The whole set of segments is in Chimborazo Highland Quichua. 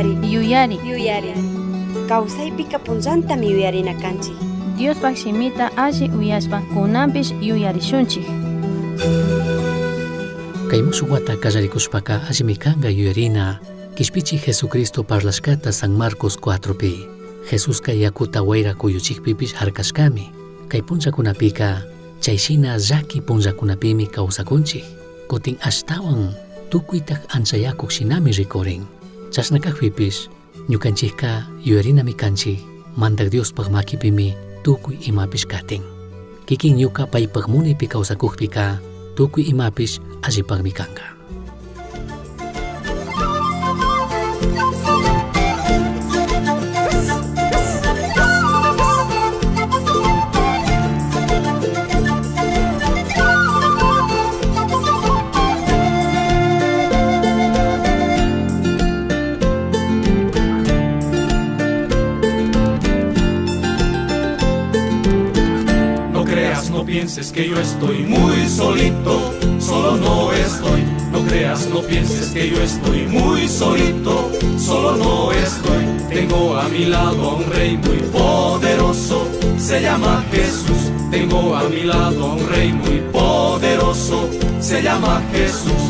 Yuyari. Yuyari. Yuyari. Kawsaypika punllantami yuyarina kanchik. Diospaj shimita alli uyashpa kunanpish yuyarishunchik. Kay mushuq wata qallarikushpaka allimi kanka yuyarina Kishpichij Jesucristo parlashkata San Marcos 4pi. Jesuska yakuta wayra kuyuchikpipish harkashkami. Kay punllakunapika chay shina llaki punllakunapimi kawsakunchik. Kutin ashtawan tukuytak anchayakuq shinami rikurin. Chashna kakpipish ñukanchikka yuyarinami kanchik Mandak Diospaj makipimi tukuy imapish katin. Kikin ñuka paypaj munaypi kawsakukpika tukuy imapish allipakmi kanka. No creas, no pienses que yo estoy muy solito, solo no estoy. No creas, no pienses que yo estoy muy solito, solo no estoy. Tengo a mi lado a un rey muy poderoso, se llama Jesús. Tengo a mi lado a un rey muy poderoso, se llama Jesús.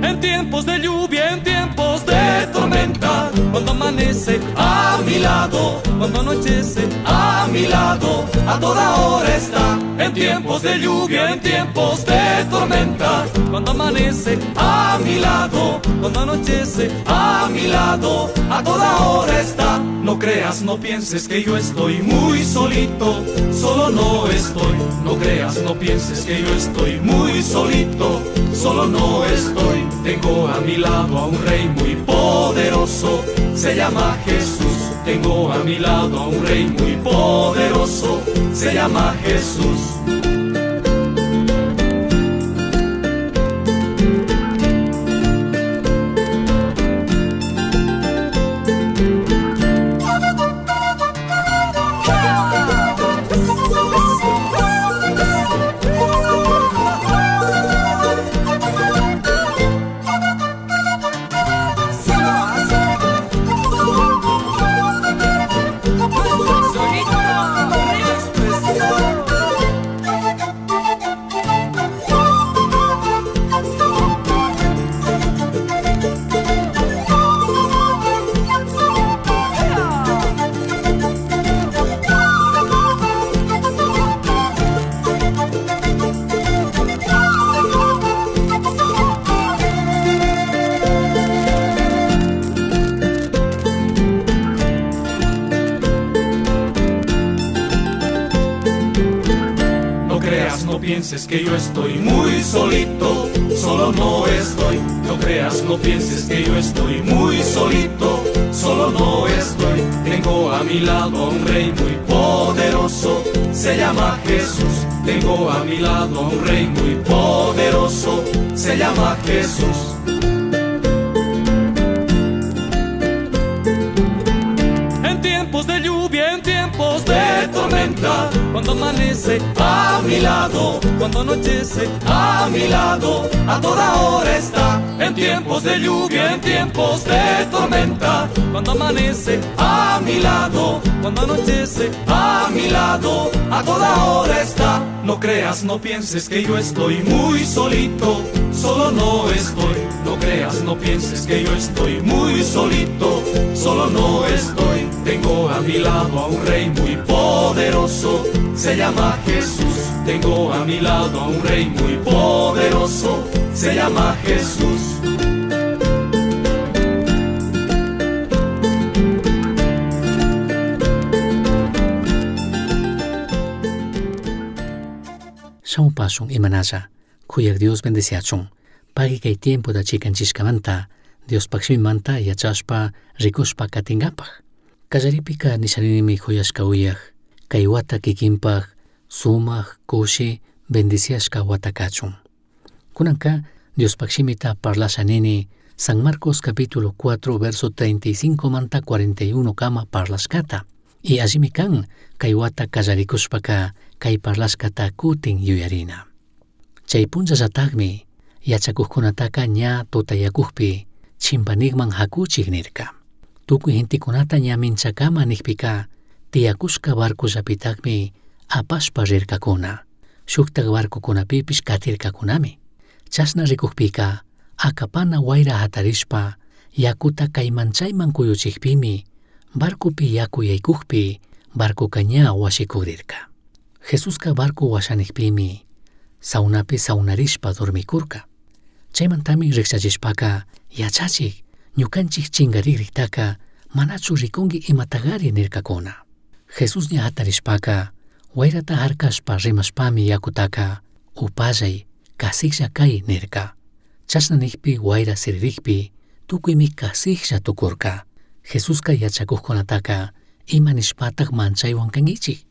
En tiempos de lluvia, en tiempos de tormenta, cuando amanece a mi lado, cuando anochece a mi lado, a toda hora está. En tiempos de lluvia, en tiempos de tormenta, cuando amanece a mi lado, cuando anochece a mi lado, a toda hora está. No creas, no pienses que yo estoy muy solito, solo no estoy. No creas, no pienses que yo estoy muy solito, solo no estoy. Tengo a mi lado a un rey muy poderoso, se llama Jesús. Tengo a mi lado a un rey muy poderoso, se llama Jesús. No creas, no pienses que yo estoy muy solito, solo no estoy. No creas, no pienses que yo estoy muy solito, solo no estoy. Tengo a mi lado a un rey muy poderoso, se llama Jesús. Tengo a mi lado a un rey muy poderoso, se llama Jesús. En tiempos de lluvia, en tiempos de tormenta, cuando amanece a mi lado, cuando anochece a mi lado, a toda hora está. En tiempos de lluvia, en tiempos de tormenta, cuando amanece a mi lado, cuando anochece a mi lado, a toda hora está. No creas, no pienses que yo estoy muy solito, solo no estoy. No creas, no pienses que yo estoy muy solito, solo no estoy. Tengo a mi lado a un rey muy poderoso, se llama Jesús. Tengo a mi lado a un rey muy poderoso, se llama Jesús. Shamupashun imanalla, Khuyak Dios bendeciachun. Pagui kay tiempo da chikanchishkamanta, Diospaj shimimanta yachashpa rikushpa katingapaj. Kallaripika nishaninimi khuyashka uyaj, kay wata kikinpaj sumaq kushi bendiciashka wata kachun. Kunanka Diospaj shimita parlasha nini San Marcos capítulo 4 verso 35 manta 41 kama parlashkata. Y allimi kan kay wata kallarikushpaka kay parlashkata kutin yuyarina. Chay punllallatakmi Yachakukkunataka ña tutayakukpi chimpanigman hakuchik nirka. Tukuy gentekunata ña minchakama nikpika tiyakushka barcollapitakmi apashpa rirkakuna. Shuktak barcokunapipish katirkakunami. Chashna rikukpika akapana wayra hatarishpa yakuta kayman chayman kuyuchikpimi barcopi yaku yaykukpi barcoka ña washikugrirka. Jesuska barco washanikpimi saunapi saunarishpa dormikurka. Chaymantami rikchachishpaka yachachik ñukanchik chingarigriktaka manachu rikunki imatagari nirkakuna. Jesús ña hatarishpaka wayrata harkashpa rimashpami yakutaka upallay kasiklla kay nirka. Chashna nikpi wayra siririkpi tukuymi kasiklla tukurka. Jesuska yachakukkunataka ima nishpatak manchaywan kankichik.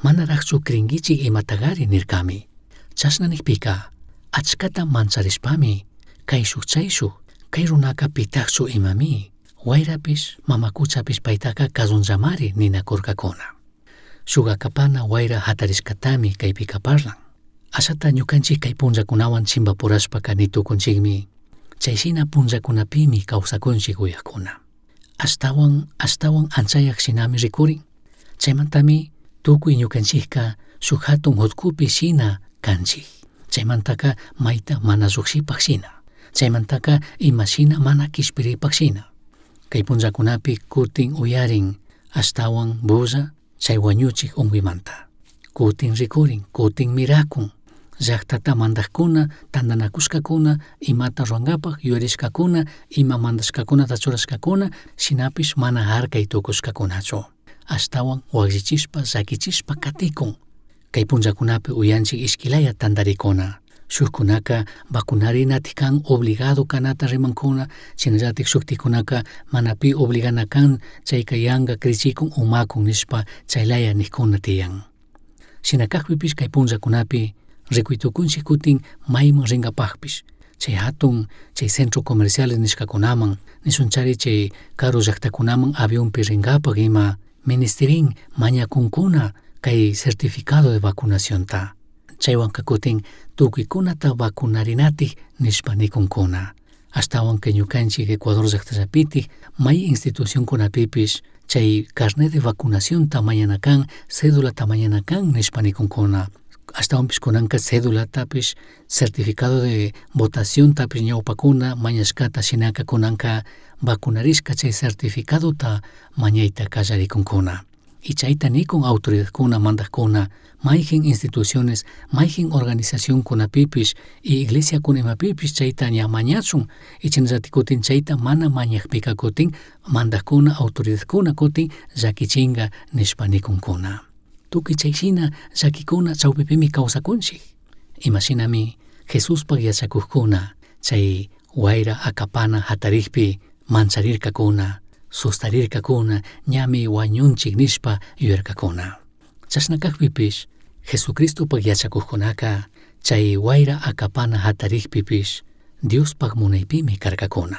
Manaraqchu crinkichik imatagari nirkami. Chashna nikpika achkata mancharishpami kayshuk chayshuk kay runaka pitakchu imami wayrapish mama kuchapish paytaka kazunllamari ninakurkakuna. Shuk akapana wayra hatarishkatami kaypika parlan. Ashata ñukanchik kay punllakunawan chimpapurashpaka nitukunchikmi chayshina punllakunapimi kawsakunchik uyakuna. Ashtawan ashtawan anchayak shinami rikurin. Chaymantami tukuy ñukanchikka shuk hatun hutkupi shina kanchik. Chaymantaka mayta mana llukshipak shina. Chaymantaka imashina mana kishpiripak shina. Kay punllakunapi kutin uyarin ashtawan bulla chay wañuchik unkuymanta. Kutin rikurin, kutin mirakun. Llaqtata mandaqkuna, tantanakushkakuna, imata ruwankapaq yuyarishkakuna, ima mandashkakunata churashkakuna, shinapish mana harkay tukushkakunachu. Ashtawan wakllichishpa, llakichishpa katikun. Kay punllakunapi uyanchik ishkilaya tantarikuna. Shukkunaka vacunarinatik kan obligado kanata rimankuna, shinallatik shuktikunaka mana pi obligana kan chayka yanka krichikun umakun nishpa chaylaya nikkuna tiyan. Shina kakpipish kay punllakunapi rikuy tukunchik kutin mayman rinkapakpish chay hatun chay centro comerciales nishkakunaman nishunchari chay karu llaktakunaman avionpi rinkapak ima ministerin mañakunkuna kay certificado de vacunacionta. Chaywanka kutin tukuykunata vacunarinatik nishpa nikunkuna. Ashtawan kay ñukanchik Ecuador llaktallapitik may institucionkunapipish chay carnet de vacunacionta mañana kan, cédulata mañana kan nishpa nikunkuna. Ashtawanpish kunanka cédulatapish, certificado de votaciontapish ñawpakuna mañashkata shinaka kunanka vacunarishka chay certificadota mañayta kallarikunkuna. Y chayta nikun autoridadkuna mandaqkuna mayqin instituciones mayqin organizacionkunapipish y iglesiakuna imapipish chayta ña mañachun y chayllatik kutin chayta mana mañakpika kutin mandaqkuna autoridadkuna kutin llakichinka nishpa nikunkuna. Tukuy chayshina llakikuna chawpipimi kawsakunchik. Imashinami Jesuspak yachakukkuna chay wayra akapana hatarikpi mancharirkakuna, sustarirkakuna, ñami wañunchik nishpa yuyarkakuna. Chashna kakpipish Jesucristopak yachakukkunaka chay wayra akapana hatarikpipish Diospak munaypimi karkakuna.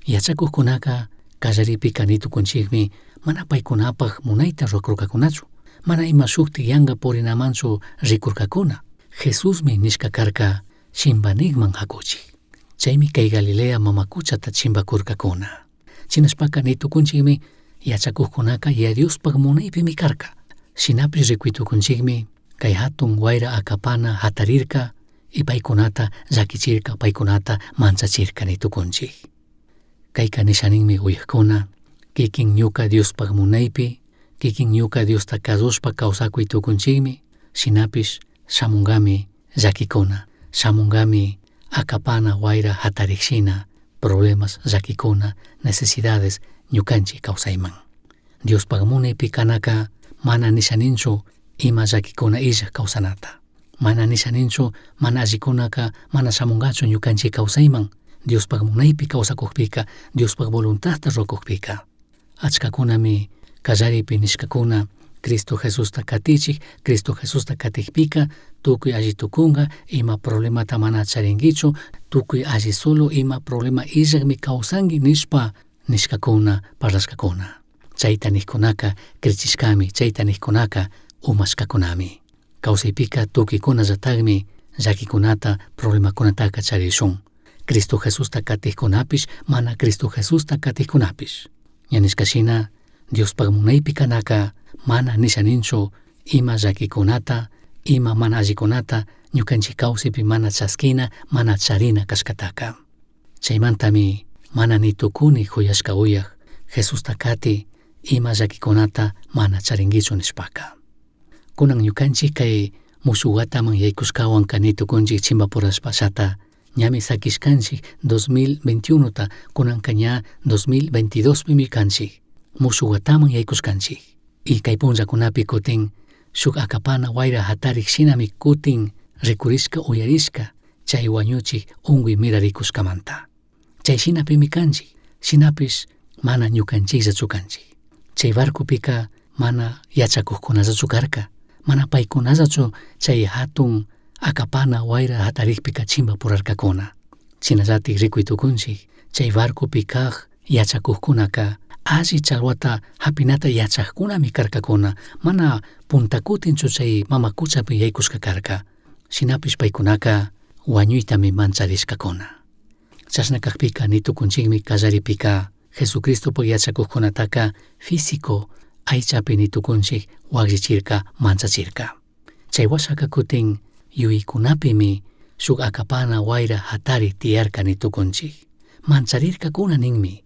Yachakukkunaka kallaripika nitukunchikmi mana paykunapak munayta ruwakurkakunachu, mana ima shuktik yanka purinamanchu rikurkakuna. Jesusmi nishka karka chimpanigman hakuchik. Chaymi kay Galilea mama kuchata chimpakurkakuna. Shinashpaka nitukunchikmi yachakukkunaka Yaya Diospak munaypimi karka. Shinapish rikuytukunchikmi kay hatun wayra akapana hatarirka y paykunata llakichirka, paykunata manchachirka nitukunchik. Kayka nishaninmi uyakuna, kikin ñuka Diospak munaypi, kikin ñuka Diosta kasushpa kawsakuy tukunchikmi, shinapish shamunkami llakikuna, shamunkami akapana wayra hatarikshina problemas, llakikuna, necesidades ñukanchik kawsayman. Diospak munaypi kanaka mana nishaninchu ima llakikuna illak kawsanata. Mana nishaninchu mana allikunaka mana shamunkachu ñukanchik kawsayman. Diospak munaypi kawsakukpika, Diospak voluntadta rurakukpika. Achkakunami kallaripi nishkakuna Cristo Jesusta katichik, Cristo Jesusta katikpika tukuy alli tukunka, ima problemata mana charinkichu, tukuy alli solo ima problema illakmi kawsanki nishpa nishkakuna, parlashkakuna. Chayta nikkunaka krichishkami, chayta nikkunaka umashkakunami. Kawsaypika tukuykunallatakmi Llaquicunata, problemacunataca charishun. Cristo Jesusta catijcunapish, mana Cristo Jesusta catijcunapish. Ña nishca shina, Diospaj munaipi canaca mana nisha ninchu ima llaquicunata, ima mana allicunata ñucanchij causaipi mana chasquina, mana charina cashcataca. Chaimantami mana ni tucuni juyashca uyaj Jesusta cati ima llaquicunata mana charinguichu nishpaca. Cunan ñucanchij cay mushuj huataman yaycushcahuanca ni tucunchij chimbapurashpallata ñami saquishcanchij 2021ta cunanca ña 2022pimi canchij mushuj huataman yaycushcanchij. Y kay punllakunapi kutin shuk akapana wayra hatarik shinami kutin rikurishka uyarishka chay wañuchik unkuy mirarikushkamanta. Chay shinapimi kanchik, shinapish mana ñukanchikllachu kanchik. Chay barcopika mana yachakukkunallachu karka, mana paykunallachu chay hatun akapana wayra hatarikpika chimbapurarkakuna. Shinallatik rikuy tukunchik, chay barcopi kaj yachakukkunaka alli chalwata hapinata yachakkunami karkakuna, mana puntakutinchu chay mama kuchapi yaykushka karka. Shinapish paykunaka wañuytami mancharishkakuna. Chashna kakpika ni tukunchikmi kallaripika Jesucristopak yachakukkunataka físico aychapi ni tukunchik wakllichirka manchachirka. Chay washaka kutin yuyaykunapimi shuk akapana wayra hatari tiyarka ni tukunchik. Mancharirkakuna ninmi.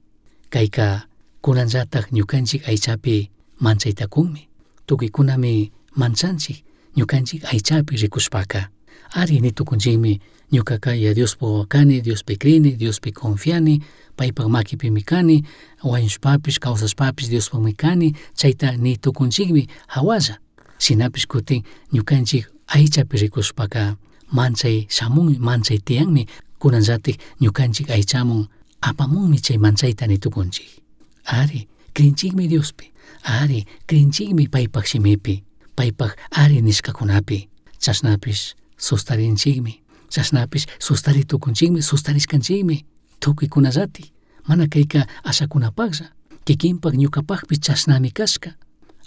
Kayka kunanllatak ñukanchik aychapi manchaytakunmi. Tukuykunami manchanchik ñukanchik aychapi rikushpaka. Ari ni tukunchikmi ñukaka ya Diospuk wawa kani, Diospi crini, Diospi confiani, paypak makipimi kani, wañushpapish, kawsashpapish Diospakmi kani, chayta ni tukunchikmi hawalla. Shinapish kutin ñukanchik aychapi rikushpaka manchay shamunmi, manchay tiyanmi, kunanllatik ñukanchik aychamun apamunmi chay manchayta ni tukunchik. Ari, crinchikmi Diospi, ari, crinchikmi paypak shimipi, paypak ari nishkakunapi, chashnapish sustarinchikmi, chashnapish sustari tukunchikmi, sustarishkanchikmi, tukuykunallatik, mana kayka ashakunapaklla, kikinpak ñukapakpish chashnami kashka.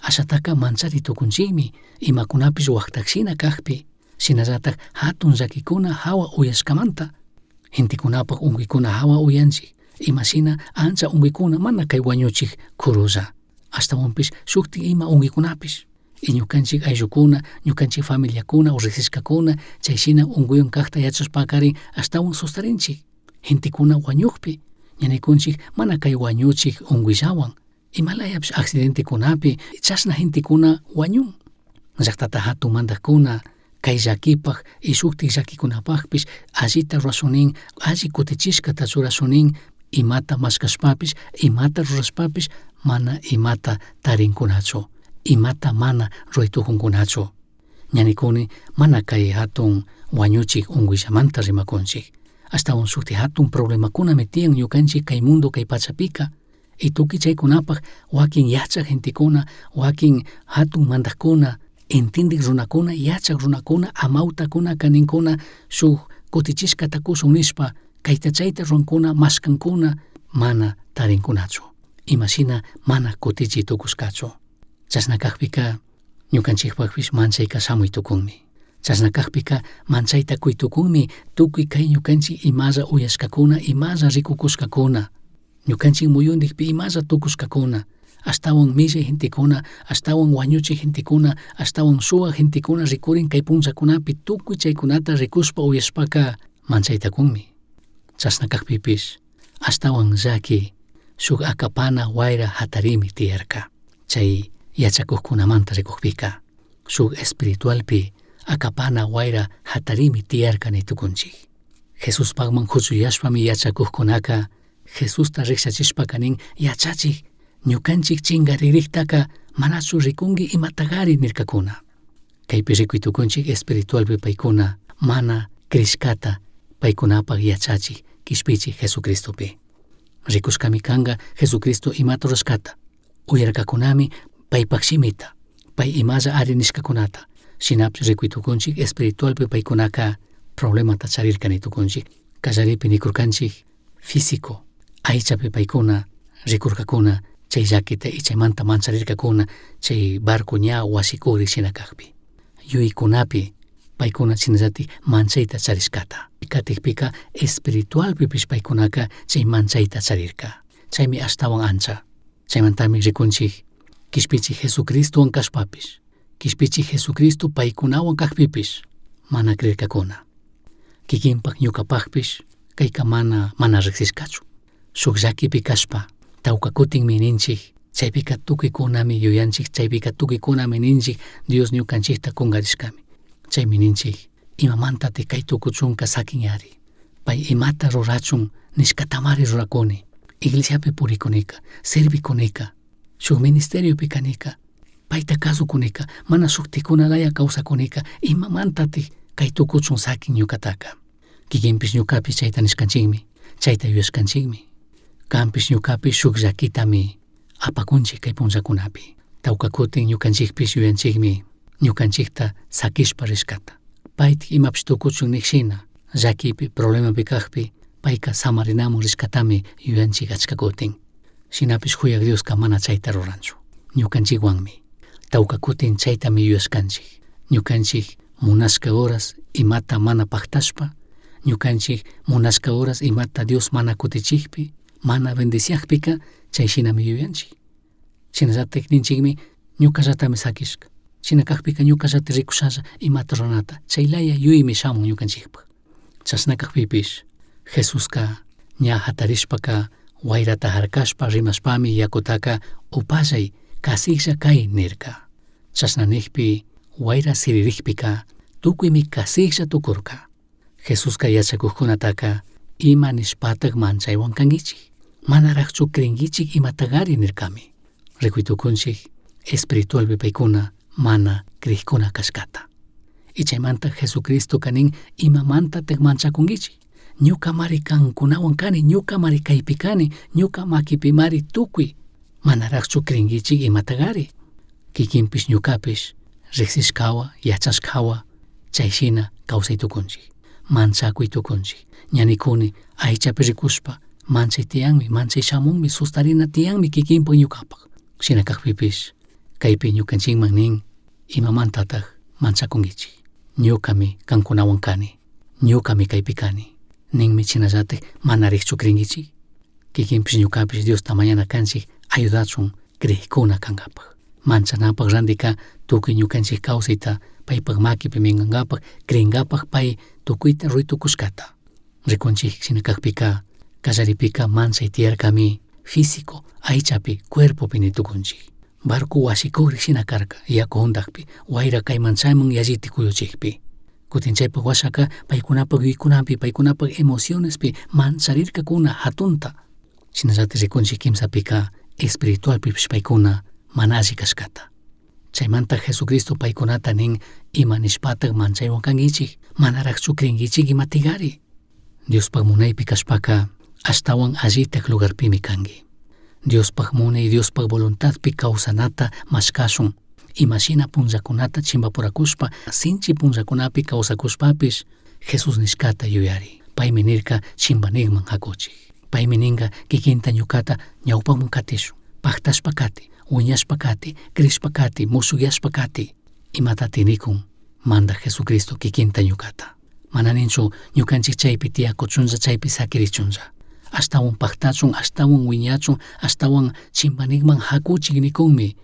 Ashataka manchari tukunchikmi, imakunapish waktakshina kakpi, shinallatak hatun llakikuna hawa uyashkamanta, gentekunapak unkuykuna hawa uyanchik, imashina ancha unkuykuna mana kay wañuchik kurulla, ashtawanpish shuktik ima unkuykunapish. Y ñukanchik ayllukuna, ñukanchik familiakuna o riksishkakuna chay shina unkuywan kakta yachashpakarin ashtawan sustarinchik. Gentekuna wañukpi, ña nikunchik mana kay wañuchik unkuyllawan, imalayapish accidentekunapi chashna gentekuna wañun. Llaktata hatun mandakuna kay llakipak y shuktik llakikunapakpish allita rurashunin, alli kutichishkata churashunin, imata mashkashpapish, imata rurashpapish mana imata tarinkunachu, imata mana ruraytukunkunachu. Ña nikuni mana kay hatun wañuchik unkuyllamanta rimakunchik, ashtawan shukti hatun problemakunami tiyan ñukanchik kay mundo kay pachapika, y tukuy chaykunapak wakin yachak gentekuna, wakin hatun mandakuna, entindik runakuna, yachak runakuna, amawtakunaka ninkuna shuk kutichishkata kushun nishpa kayta chayta rurankuna, mashkankuna, mana tarinkunachu, imashina mana kutichi tukushkachu. Chashna kakpika ñukanchikpakpish manchayka shamuy tukunmi. Chashna kakpika manchayta kuy tukunmi tukuy kay ñukanchik imalla uyashkakuna, imalla rikukushkakuna, ñukanchik muyundikpi imalla tukushkakuna, ashtawan millay gentekuna, ashtawan wañuchik gentekuna, ashtawan shuwa gentekuna rikurin kay punllakunapi tukuy chaykunata rikushpa uyashpaka manchayta kunmi. Chashna kakpipish ashtawan llaki shuk akapana wayra hatarimi tiyarka. Chay yachakukkunamanta rikukpika shuk espiritualpi akapana wayra hatarimi tiyarka ni tukunchik. Jesuspakman huchuyashpami yachakukkunaka Jesusta rikshachishpaka nin, yachachik, ñukanchik chingaririktaka manachu rikunki imatagari nirkakuna. Kaypi rikuy tukunchik espiritualpi paykuna mana crishkata paykunapak yachachik kishpichik Jesucristopi. Rikushkami kanka Jesucristo imata rurashkata, uyarkakunami paypak shimita, pay imalla ari nishkakunata, shinapish rikuy tukunchik espiritualpi paykunaka problemata charirka ni tukunchik. Kallaripi nikurkanchik físico aychapi paykuna rikurkakuna chay llakita y chaymanta mancharirkakuna chay barco ña wasikuri shina kakpi. Yuyaykunapi Paicuna shinallatik manchayta charishcata. Katikpika espiritualpipish paikunaka chay manchayta charirka. Chaymi ashtawan ancha. Chaymantami rikunchik kishpichik Jesucristowan kashpapish, kishpichik Jesucristo paykunawan kakpipish mana creerkakuna. Kikinpak ñukapakpish kayka mana mana riksishkachu. Shuk llakipi kashpa tawka kutinmi ninchik chaypika tukuykunami yuyanchik chaypika tukuykunami ninchik Dios ñukanchikta kunkarishkami. Chaymi ninchik imamantatik kay tukuchunka sakinyari. Pay imata rurachun nishkatamari rurakuni. Iglesiapi purikunika, servikunika, shuk ministeriopi kanika, payta kasukunika, mana shuktikunalaya kawsakunika, imamantatik kay tukuchun sakin ñukataka. Kikinpish ñukapish chayta nishkanchikmi, chayta yuyashkanchikmi. Kanpish ñukapish shuk llakitami apakunchik kay punllakunapi. Tawka kutin ñukanchikpish yuyanchikmi ñukanchikta sakishpa rishkata. Paytik imapish tukuchun nishina llakipi problemapi kakpi payka samarinamun rishkatami yuyanchik achka kutin. Shinapish huyak Dioska mana chayta ruranchu. Ñukanchikwanmi. Tawka kutin chaytami yuyashkanchik. Ñukanchik munashka horas imata mana paktashpa, ñukanchik munashka horas imata Dios mana kutichikpi, mana bendiciakpika chay shinami yuyanchik. Shinallatik ninchikmi ñukallatami sakishka. Shina kakpika ñukallata rikushalla imata ruranata chaylaya yuymi shamun ñukanchikpak. Chashna kakpipish Jesuska ña hatarishpaka wayrata harkashpa rimashpami yakutaka upallay kasiklla kay nirka. Chashna nikpi wayra siririkpika tukuymi kasiklla tukurka. Jesuska yachakuqkunataka ima nishpatak manchaywan kankichik. Manaraqchu crinkichik imatagari nirkami. Rikuy tukunchik espiritualpi paykuna mana crikuna kashkata. Y chaymanta Jesucristo nin imamantatak manchakunkichik. Ñukamari kankunawan kani, ñukamari kaypi kani, ñuka makipimari tukuy. Manaraqchu crinkichik imatagari. Kikinpish ñukapish riksishkawa, yachashkawa, chay shina kawsay tukunchik. Manchakuy tukunchik. Ñanikuni aychapi rikushpa manchay tiyanmi, manchay shamunmi, sustarina tiyanmi kikinpak ñukapak. Shina kakpipish kaypi ñukanchikman nin imamantatak manchakunkichik. Ñukami kankunawan kani, ñukami kaypi kani. Ninmi shinallatik manarikchu crinkichik. Kikinpish ñukapish Diosta mañana kanchik ayudachun crikuna kankapak. Manchanapak randika tukuy ñukanchik kawsayta paypak makipi minkankapak, crinkapak pay tukuyta ruy tukushkata. Rikunchik shina kakpika kallaripika manchay tiyarkami físico aychapi cuerpopi nitukunchik. Barco washikukrik shina karka yaku hundakpi, wayra kayman chayman yalliti kuyuchikpi. Kutin chaypak washaka paykunapak yuykunapi, paykunapak emocionespi mancharirkakuna hatunta. Shinallatik rikunchik kimsapika espiritualpipish paykuna mana alli kashkata. Chaymanta Jesucristo paykunata nin ima nishpatak manchaywan kankichik, manaraqchu crinkichik imatigari. Diospak munaypi kashpaka ashtawan allitak lugarpimi kanki. Diospak munay, Diospak voluntadpi kawsanata mashkashun. Imashina punllakunata chimpapurakushpa, sinchi punllakunapi kawsakushpapish Jesús nishkata yuyari. Paymi nirka chimpanigman hakuchik. Paymi ninka kikinta ñukata ñawpaman katishun. Paktashpa kati, wiñashpa kati, crishpa kati, mushukyashpa kati. Imatati nikun mandak Jesucristo kikinta ñukata. Mana ninchu ñukanchik chaypi tiyakuchunlla chaypi sakirichunlla. Ashtawan paktachun, ashtawan wiñachun, ashtawan chimpanigman hakuchik nikunmi.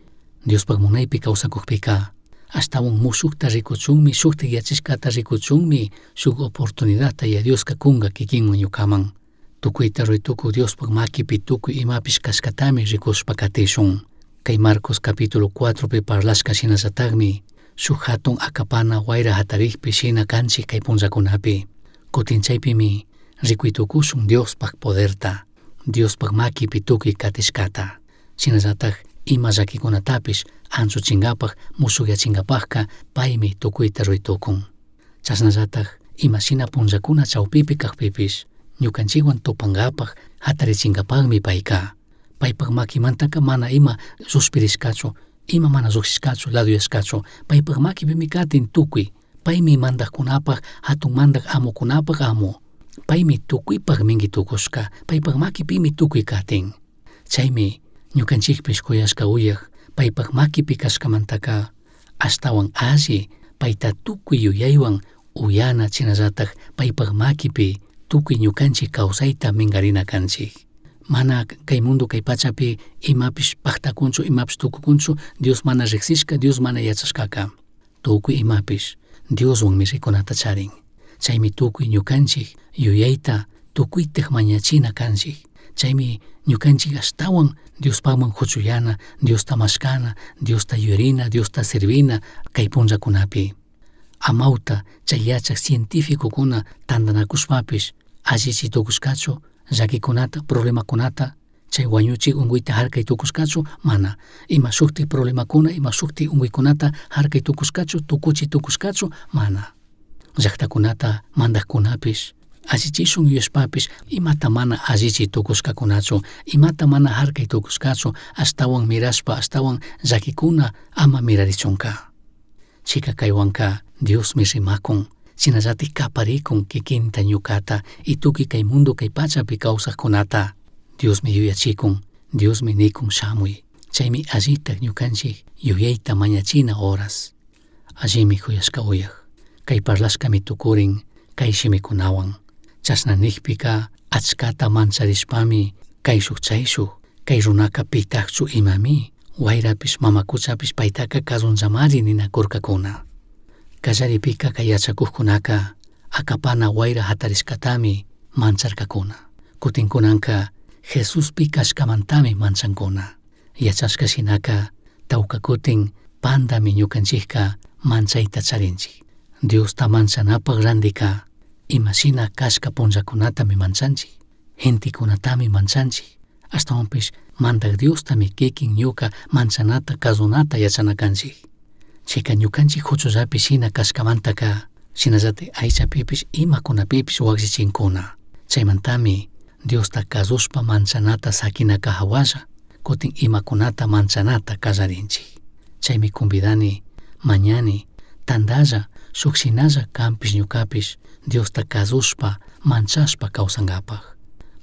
Diospak munaypi kawsakukpika ashtawan mushukta rikuchunmi, shukta yachashkata rikuchunmi, shuk oportunidadta ya Dioska kunka kikinman ñukaman. Tukuyta ruy tukuy Diospak makipi tukuy imapish kashkatami rikushpa katishun. Kay Marcos capítulo 4 pi parlashka shinallatakmi shuk hatun akapana wayra hatarikpi shina kanchik kay punllakunapi. Kutin chaypimi rikuy tukushun Diospak poderta, Diospak makipi tukuy katishkata. Shinallatak ima llakikunatapish anchuchinkapak mushukyachinkapak paymi tukuyta ruy tukun. Chashnallatak ima shina punllakuna chawpipi kakpipish ñukanchikwan tupankapak hatarichinkapakmi payka. Paypak makimantaka mana ima llushpirishkachu, ima mana llukshishkachu, laduyashkachu, paypak makipimi katin tukuy. Paymi mandakkunapak, hatun mandak amukunapak amu. Paymi tukuypak minki tukushka, paypak makipimi tukuy katin. Chaymi ñukanchikpish kuyashka uyak paypak makipi kashkamantaka ashtawan alli payta tukuy yuyaywan Uyana shinallataj paipaj maquipi tukuy ñukanchik kawsayta minkarina kanchik. Mana kay mundo kay pachapi imapish pajtakunchu, imapish tukukunchu, Dios mana riksishka, Dios mana yachashkaka. Tukuy imapish Dioswanmi rikunata charin. Chaymi tukuy ñukanchik yuyayta tukuytaj mañachina kanchik. Chaymi ñukanchik ashtawan Diospajman huchuyana, Diosta mashkana, Diosta yuyarina, Diosta servina kay punllakunapi. Amawta chay yachak cientificokuna tantanakushpapish allichi tukushkachu llakikunata, problemakunata, chay wañuchik unkuyta harkay tukushkachu, mana. Ima shuktik problemakuna, ima shuktik unkuykunata harkay tukushkachu, tukuchi tukushkachu, mana. Llaktakunata mandakkunapish allichishun yuyashpapish imata mana allichi tukushkakunachu, imata mana harkay tukushkachu, ashtawan mirashpa, ashtawan llakikuna ama mirarichunka. Chika kaywanka Diosmi rimakun, shinallatik kaparikun kikinta ñukata y tukuy kay mundo kay pachapi kawsakkunata. Diosmi yuyachikun, Diosmi nikun shamuy. Chaymi allitak ñukanchik yuyayta mañachina horas. Allimi kuyashka uyaj. Kay parlashkami tukurin kay shimikunawan. Chashna nikpika achkata mancharishpami kayshuk chayshuk kay runaka pitakchu imami, wayrapish mama kuchapish paytaka kazunllamari ninakurkakuna. Kallaripika kay yachakukkunaka akapana wayra hatarishkatami mancharkakuna. Kutin kunanka Jesuspi kashkamantami manchankuna. Yachashka shinaka tawka kutin pandami ñukanchikka manchayta charinchik. Diosta manchanapaj randika imashina kashka punllakunatami manchanchik. Gentekunatami manchanchik. Ashtawanpish mandak Diostami kikin ñuka manchanata kazunata yachana kanchik. Chayka ñukanchik huchullapi shina kashkamantaka shinallatik aychapipish imakunapipish wakllichinkuna. Chaymantami Diosta kazushpa manchanata sakinaka hawalla, kutin imakunata manchanata kallarinchik. Chaymi convidani, mañani, tantalla, shuk shinalla kanpish ñukapish Diosta kazushpa manchashpa kawsankapaj.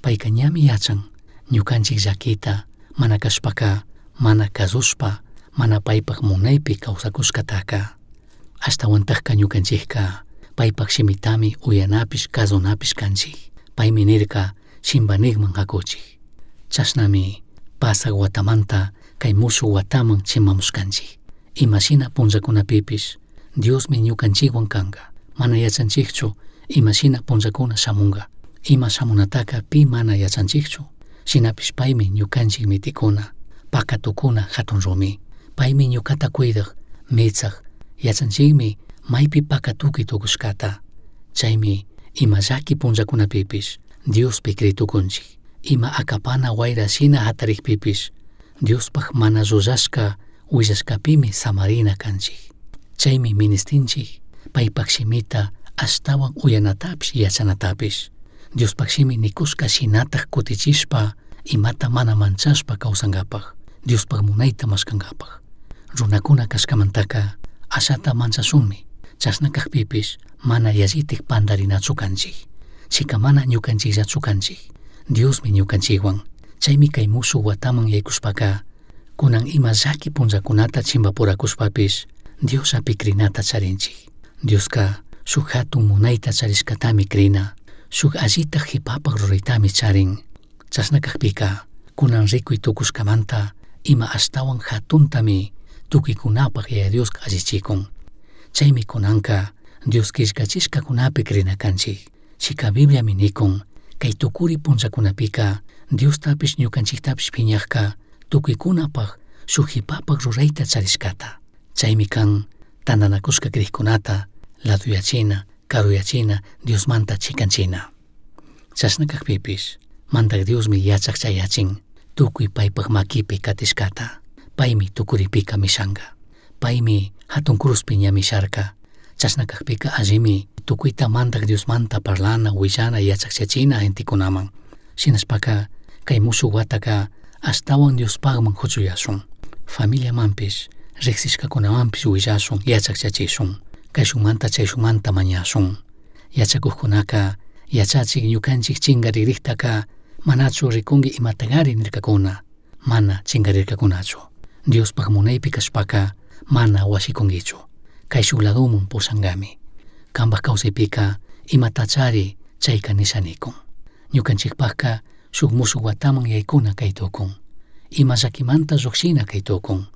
Payka ñami yachan ñukanchik llakita mana kashpaka mana kazushpa mana paypaj munaypi kawsakushkataka. Ashtawantajka ñukanchikka paypaj shimitami uyanapish kazunapish kanchik. Paymi nirka chimbanikman hakuchik. Chashnami pasak watamanta kay mushuk wataman chimpamushkanchik. Imashina punllakunapipish Diosmi ñukanchikwan kanka. Mana yachanchikchu imashina punllakuna shamunka. Ima shamunataka pi mana yachanchikchu. Shinapish paymi ñukanchik mitikuna, pakatukuna hatun rumi. Paymi ñukata cuidak, mitzak, yachanchikmi maypi pakatukuy tukushkata. Chaymi ima llaki punllakunapipish Diospi critukunchik. Ima akapana wayra shina hatarikpipish Diospaj mana llullashka willashkapimi samarina kanchik. Chaymi ministinchik paypaj shimita ashtawan uyanatapish yachanatapish. Diospaj shimi nikushka shinataj kutichishpa imata mana manchashpa kawsankapaj, Diospaj munayta mashkankapaj. Runakuna kashkamantaka ashata manchashunmi, chashna kakpipish mana yallitik pandarinachu kanchik. Chika mana ñukanchikllachu kanchik. Diosmi ñukanchikwan. Chaymi kay mushuk wataman yaykushpaka kunan ima llaki punllakunata chimpapurakushpapish Diosllapi crinata charinchik. Dioska shuk hatun munayta charishkatami crina, shuk allita qhipapaj ruraytami charin. Chashna kakpika kunan rikuy tukushkamanta ima ashtawan hatuntami tukuykunapaj Yaya Dioska allichikun. Chaymi kunanka Dios killkachishkakunapi crina kanchik. Chika Bibliami nikun kay tukuri punllakunapika Diostapish ñukanchiktapish piñakka tukuykunapaj shuk qhipapaj rurayta charishkata. Chaymi kan tantanakushka krikkunata laduyachina, karuyachina, Diosmanta chikanchina. Chashna kakpipish Mandak Diosmi yachak chayachin tukuy paypaj makipi katishkata. Paymi tukuripika mishanka. Paymi hatun cruzpi ña misharka. Chashna kakpika allimi tukuyta Mandak Diosmanta parlana, willana, yachakchachina gentekunaman. Shinashpaka kay mushuk wataka ashtawan Diospajman huchuyashun. Familiamanpish, riksishkakunamanpish willashun, yachakchachishun. Kayshunmanta chayshunmanta mañashun. Yachakukkunaka yachachik ñukanchik chinkaririktaka manachu rikunki imatagari nirkakuna, mana chinkarirkakunachu. Diospaj munaypi kashpaka mana washikunkichu. Kayshuk laduman pushankami. Cambaj kawsaypika imatachari chayka nisha nikun. Ñukanchikpakka shuk mushuk wataman yaykuna kay tukun. Ima llakimanta llukshina kay tukun.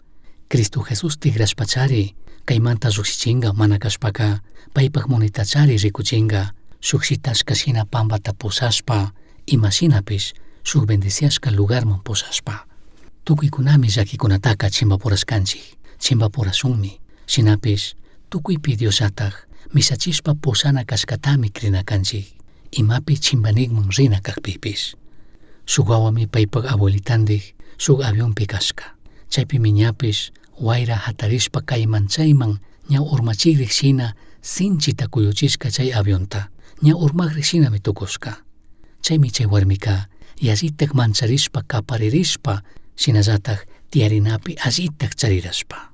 Cristo Jesús tigrashpachari kaymanta llukshichinga mana kashpaka paypak munaytachari rikuchinga shuk shitashka shina pampata pushashpa imashinapish shuk bendiciashka lugarman pushashpa. Tukuykunami llakikunataka chimpapurashkanchik, chimpapurashunmi. Shinapish tukuypi Diosllatak mishachishpa pushana kashkatami crina kanchik, imapi chimpanikman rina kakpipish. Shuk wawami paypak abuelitandik shuk avionpi kashka. Chaypimi ñapish wayra hatarishpa kayman chayman ña urmachikrik shina sinchita kuyuchishka chay avionta, ña urmakrik shinami tukushka. Chaymi chay warmika yallitak mancharishpa kaparirishpa shinallatak tiyarinapi allitak charirashpa.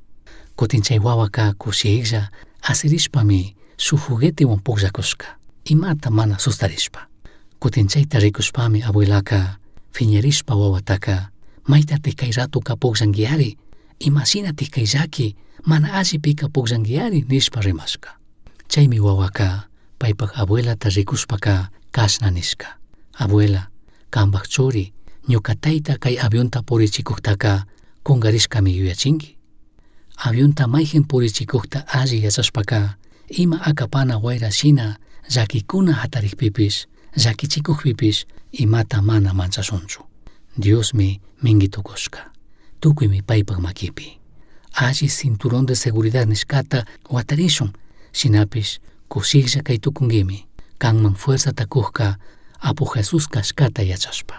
Kutin chay wawaka kushiklla asirishpami shuk juguetewan pukllakushka, imata mana sustarishpa. Kutin chayta rikushpami abuelaka fiñarishpa wawataka maytatik kay ratuka pukllankiari, imashinatik kay llaki mana allipika pukllankiari nishpa rimashka. Chaymi wawaka paypak abuelata rikushpaka kashna nishka: Abuela, kampak churi, ñuka tayta kay avionta purichikuktaka kunkarishkami yuyachinki. Avionta mayjin purichikukta alli yachashpaka ima akapana wayra shina llakikuna hatarikpipish, llakichikukpipish imata mana manchashunchu. Diosmi minki tukushka, tukuymi paypak makipi. Alli cinturón de seguridad nishkata watarishun, shinapish kushiklla kay tukunkimi, kanman fuerzata kukka Apu Jesús kashkata yachashpa.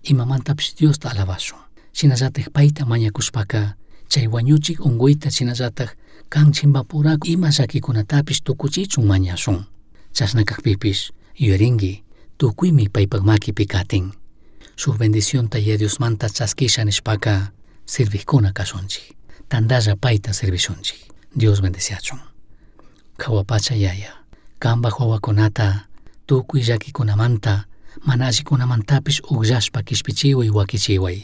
Imamantapish Diosta alabashun. Shinallatak payta mañakushpaka chay wañuchik unkuyta shinallatak kan chimpapuraku ima llakikunatapish tukuchichun mañashun. Chashna kakpipish yuyarinki tukuymi paypak makipi katin. Shuk bendicionta Yaya Diosmanta chaskisha nishpaka sirvijkuna kashunchik. Tantalla payta servishunchik. Dios bendiciachun. Jahua pacha Yaya, kampak wawakunata tukuy llakikunamanta mana allikunamantapish ukllashpa kishpichiway wakichiway.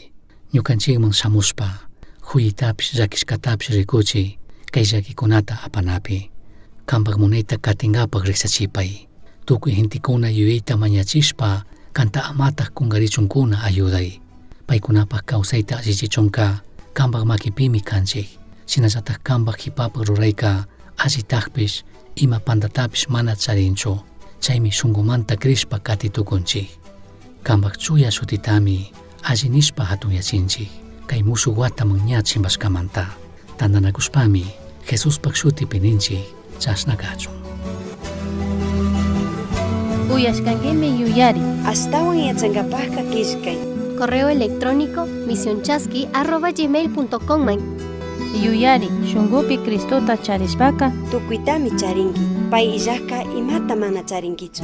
Ñukanchikman shamushpa huyitapish llakishkatapish rikuchi kay llakikunata apanapi. Kampak munayta katinkapak riksachipay. Tukuy gentekuna yuyayta mañachishpa kanta amatak kunkarichunkuna ayuday. Paykunapak kawsayta allichichunka kampak makipimi kanchik. Shinallatak kampak jipapak rurayka allitakpish ima pantatapish mana charinchu. Chaymi shunkumanta crishpa kati tukunchik. Kampak chuya shutitami alli nishpa hatunyachinchik. Kay mushuk wataman ña chimpashkamanta. Tantanakushpami Jesuspak shutipi ninchik chashna kachun. Uyashkankimi yuyari. Ashtawan yachankapajka killkay. Correo electrónico misionchasqui@gmail.com. Yuyari, shunkupi Cristota charishpaka Tukuytami charinki. Pay illajka imata mana charinkichu.